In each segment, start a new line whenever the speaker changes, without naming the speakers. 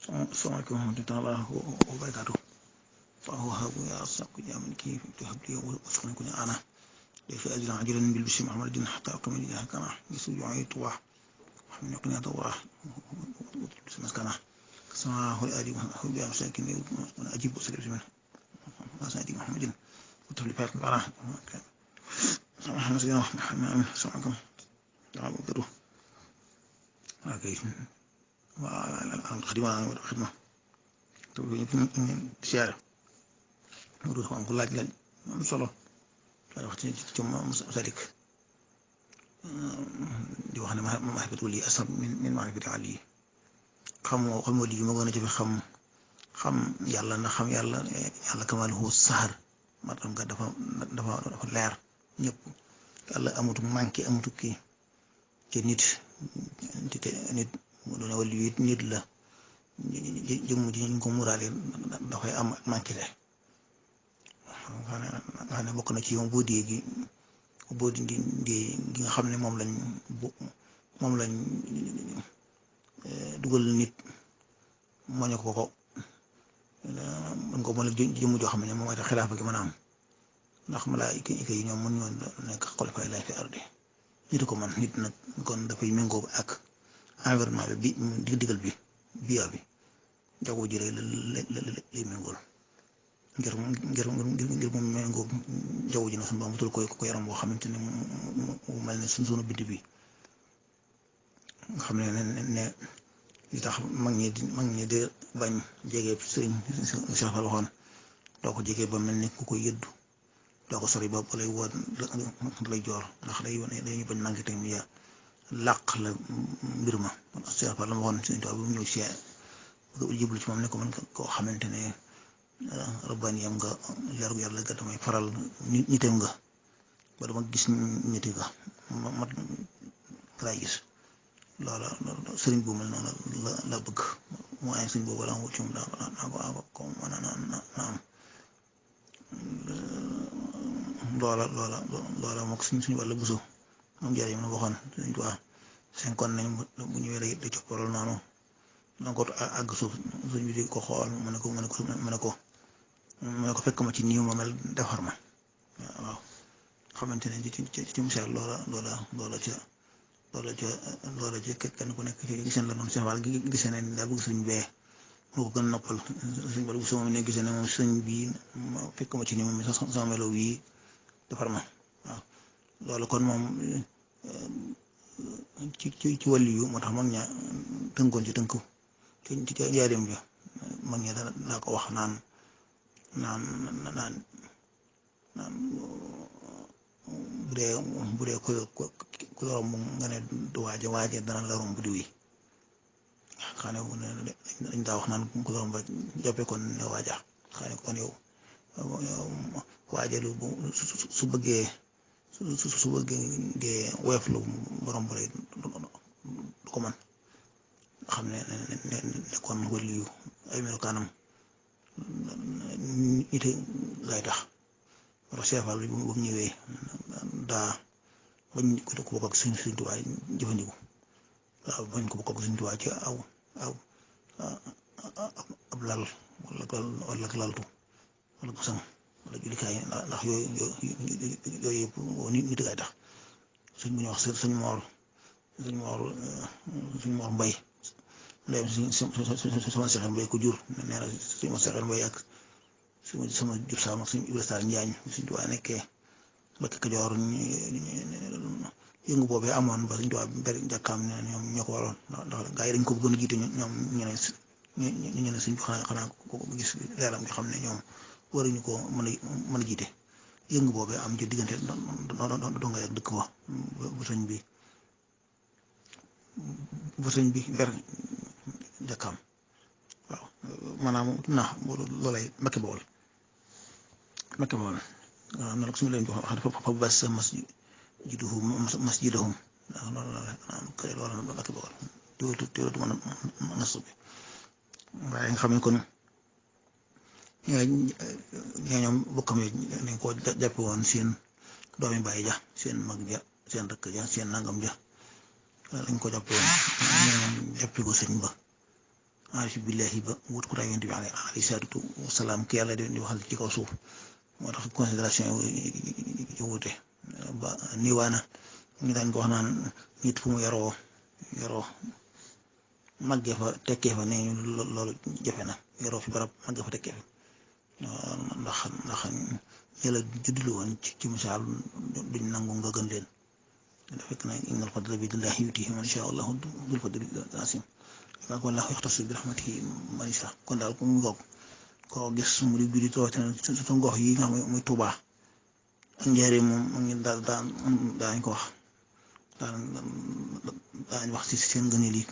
السلام عليكم ورحمة الله وبركاته. فهو هاب يا أصدق يا من كيف تهب لي وسخن كن أنا ليس أجل عاجلا بالبشر محمد الدين حتى أقيم لله كنا يسوع عيط وح محمد يقنع دوره مسكنا كسماه الآدي هو يا مساكين أجيب وسلم منه ما سأدي محمد وتبلي فات البراء محمد سيدنا محمد السلام عليكم تعالوا بدو هاكي الخدمة siyaare du xam ko laaj am solo la wax ci Masalik di wax ne maarifatu li asab min maarifati ali xam wali yu ma gën a jafe xam yàlla na xam yàlla kamaluhu sahar maanaam nga dafa leer ñëpp yàlla amutu manqué amutu kii ci nit mu doon wali yu nit la jëmm ji ñu ko muraale dafay am manqué le xam ne bokk na ci yow boo dee gi nga xam ne moom lañ dugal nit moño ko mën ko mën jëmm joo xam ne moom mooy tax xilaafa gi mën a am ndax malaayika yi ñoom mën ñoo nekk xalifa lay fi ardi nit ko man nit nag kon dafay méngoo ak environnement bi digal bi biya bi jaww ji lay méngool ngir moom méngoo jaww ji nag suñu borom wutal ko yaram boo xamante ne mu mel ne suñu bind bi nga xam ne li tax mag ñi di bañ jege sëriñ Cheikh Fall waxoon doo ko jege ba mel ne ku koy yëddu doo ko sori ba lay woon lay joor ndax dañuy bañ manqué te mu ya làq la mbir ma Cheikh Fall la ma waxoon suñu tool bi mu ñëw si jublu ci moom ne ko man koo xamante ne rabbaani yam nga leer gu yàlla ga damay faral nitam nga ba dama gis niti nga mat laa gis loola sëriñ bu mel noonu la bëgg mu ay sëriñ boobu la am ci moom naa ko mën na am loola mook suñu wàlla buso moom jaay yi ma waxoon suñ tuwaa cinquante nañ bu ñëwee da copparal noonu donc àgg suuf suñ bi di ko xool mu ne ko fekk ma ci nii ma mel defar ma waaw xamante ne ci misaal loola ca kenn ku nekk ci giseen la noonu seen wàll gisee ne daa bëgg suñ bee moo ko gën a noppal suñ bal bu sama ne gisee ne moom suñ bii fekk ma ci nii moom sama melo wii defar ma waaw loolu kon moom ci wàllu yu moo tax mag ña tënkoon ci tënku ci jaareem bi mag ña daa ko wax naan bu dee ku la romb nga ne du waaje dana la romb di wi xam ne dañ daa wax naan ku la romb jàppee kon ne waaja xam ne kon yow waajalu su bëggee woyof lu borom bu rëy du ko man xam ne kon wàllu yu ay melokaanam nit lay tax wala seefal bi bu mu ñëwee daa bañ ko bokk ak suñ Tuubaa jëfandiku waaw bañ ko bokk ak suñ Tuubaa ci ab lal wala laltu wala basang wala jullikaay ndax yooyu yëpp nit lay tax suñ bu ñu wax suñ moor mbay ndeyam sama Seexeen Mbay ko jur nee na suñu ma Seexeen Mbay ak sama jur saam ak suñu Ibra Sarr Njaañ suñu Tuubaa nekkee Mbàkke Kajoor yëngu boobee amoon ba suñu Tuubaa bari jàkkaam ne ñoom ñoo ko waroon ndax gaa yi dañ ko bëggoon a jiite ñoom ñu ne suñ xanaa ko gis leeram nga xam ne ñoom waruñu ko mën a jiite yëngu boobee am ci diggante donga ak dëkk ba bu sëñ bi ber jàkkaam waaw maanaam loolay Mbàkke Bawol waaw noonu la suñu leen jox wax dafa fa bas masjidahum waaw loolu la Mbàkke Bawol teewlu mën a nas bi waaye nga xam ne kon ñoom bokkam yi dañ koo jàppe woon seen doomi bàyyi ja seen mag ja seen rakk ja seen nangam ja dañ ko jàppe woon jàppe ko sëñ ba aarif billahi ba wut ku raay yonent bi alayhi salaatu wasalaam ki yàlla di waxal ci kaw suuf moo tax considération yi wute ba niwaana ñu daañ ko wax naan nit fu mu yaroo màggee fa tekkee fa nee ñu loolu jafe na yaroo fi barab màggee fa tekkee fa ndax yàlla juddlu woon ci misaal duñ nangu nga gën leen da fekk na innal fadla bi yadillahi yutihi man yashaa Allahu dul fadli azim kon wallaahu yaxtassu bi rahmatihi man yashaa kon daal ku mu goog koo gis mu di biir rawatina surtout ngox yi nga xam ne muy Tuubaa ak Njaaréem moom mu ngi daañ ko wax daañ wax ci seen ngëneel yi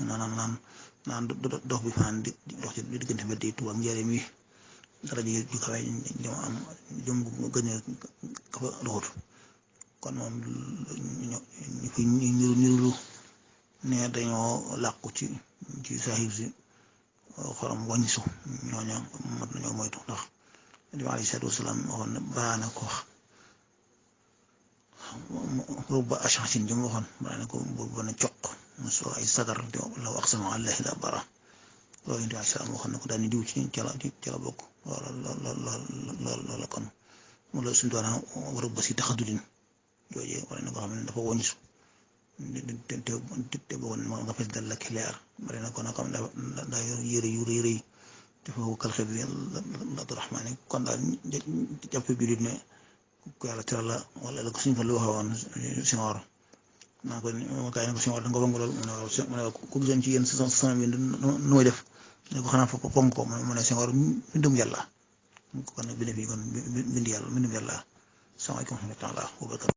naan dox bi fanaan di dox ci diggante mbedd yi Tuubaa ak Njaaréem yi dara ji ju kawe jëm am jëm gëneel ka fa doxut kon moom ñu fi ñirulu ne dañoo làqu ci saahir si xorom wàññisu ñooña mat nañoo moytu ndax Nabi alayhi salaatu wasalaam waxoon ne baana ko wax rubba ash'asin jëm waxoon baana ko boobu na coq mosoo ay sagar law aqsama Allahi la bara loolu Nabi alayhi salaam waxoon na ko daal di diw ci ca la bokk loolu kon mu la suñu doon rubba si taxadudin joojee wala na ko xam ne dafa wàññisu te boobu nga fes dal la leer bari na ko nag xam daa yor yére yu rëy te foofu kal xeet la Abdurahmaan kon daal jàpp jullit ne ku yàlla teral la wala la ko suñ fa lu waxoon Senghor naa ko kaay ne ko Senghor da nga ko lool mu ne ku gisoon ci yéen sama bi nu may def ne ko xanaa fonk ko mu ne Senghor mbindum yàlla kon nag bind fii kon bind yàlla mbindum yàlla salaamaaleykum wa rahmatulah wa barakatuh